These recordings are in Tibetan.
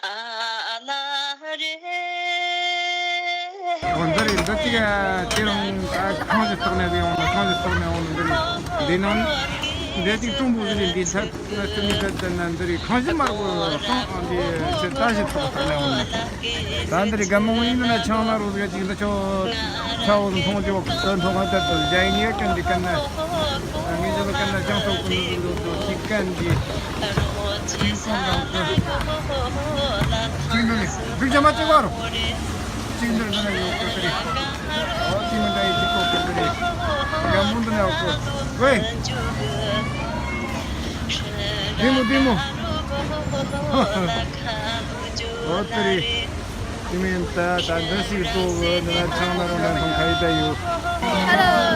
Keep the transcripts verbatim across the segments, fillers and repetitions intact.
ཨ་ལ་རེ། འོ་འདི་རེད། འདི་གཅིག་དེ་རིང་ཁང་གཞི་བརྟག་ནས་ཡོང་ནི། ཁང་གཞི་བརྟག་ནས་ཡོང་ནི། འདི་རེད། འདི་ནང་འདི་གཅིག་གཙང་པོ་ཟིག་རེད། འདི་ཚ་ན་ཙི་མི་ཚ་ཙི་ན་འདི་རེད། ཁང་གཞི་དམར་པོ་ཁང་འདི་ཚེ་ལྟ་ཞིབ་ཐོག་བརྟག་ནས་ཡོང་ནི། ད་འདི་རེད། དགའ་མོ་ཡིན་ན་ཆང་ན་རོ་ཟིག་གཅིག་འདི་ཆོ་ཚ་བོ་མཐོང་རྒྱུ་བོ་ཁ་མཐོང་ང་ད་དུ་རྒྱ་ཡིན་ཡོད་ཀན་འདི་ཀན་ན། ངེད་ཚོ་ལ་ཀན་ན་ཅང་ཐོག་ཀུན་འདུག་འདུག་འདུག་ཅིག་ཀན་འདི། ཅིག་སོང་དང་ཀུ། ཅིག་འདི་ནི་འདུག་ཅ་མ་ཅིག་བ་རོ། ཅིག་འདི་འདི་ན་ཡོད་ཀུ་ཏི་རི། ཨོ་ཅིག་མི་འདྲ་ཡི་ཅིག་ཀོ་ཀུ་ཏི་རི། ཡ་མུ་འདི་ན་ཡོད་ཀུ། ཝེ། བདེ་མོ་བདེ་མོ། ཨོ་ཏི་རི། དེ་མིན་ད་ད་འདི་སྲིད་གཙོ་བོ་འདི་ན་ཆང་ན་རོ་འདྲ་མཐོང་ཁ་ཡི་ད་ཡོད། Hello.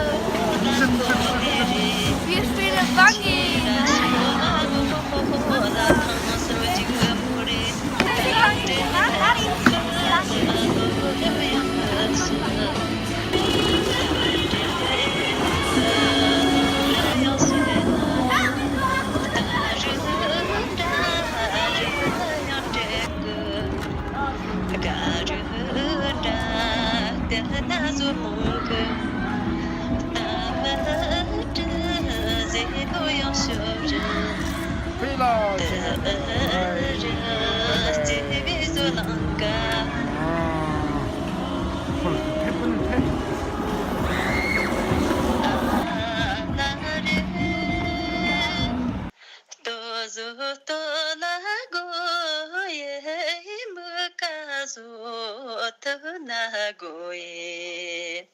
We're feeling funny. ལྟོ་བཟོ་ལྟོ་ལ་དགོས་ཡེ། མི་ཀ་བཟོ་ཐུབ་ན་དགོས་ཡེ།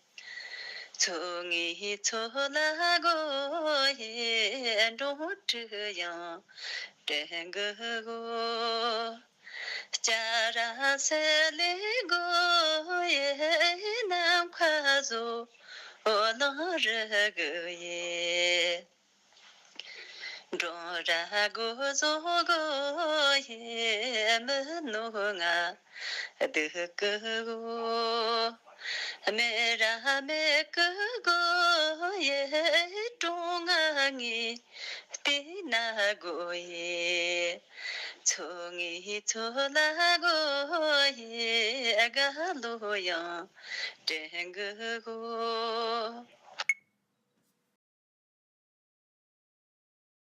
ཚོ་ངའི་ཚོ་ལ་དགོས་ཡེ། འབྲོང་ཕྲུག་ཡང་དྲན་གི་གོ། སྐྱ་ར་སེ་ལེ་དགོས་ཡེ། ནམ་མཁའ་བཟོ་ལོ་རི་དགོས་ཡེ། འབྲོང་ར་དགོས་བཟོ་དགོས་ཡེ། མི་ནོ་ང་སྡུག་གི་གོ། མེ་ར་མེ་གི་དགོས་ཡེ། གྲོང་ང་ངའི་བལྟས་ན་དགོས་ཡེ། ཚོ་ངའི་ཚོ་ལ་དགོས་ཡེ། དགའ་ལོ་ཡང་དྲན་གི་གོ།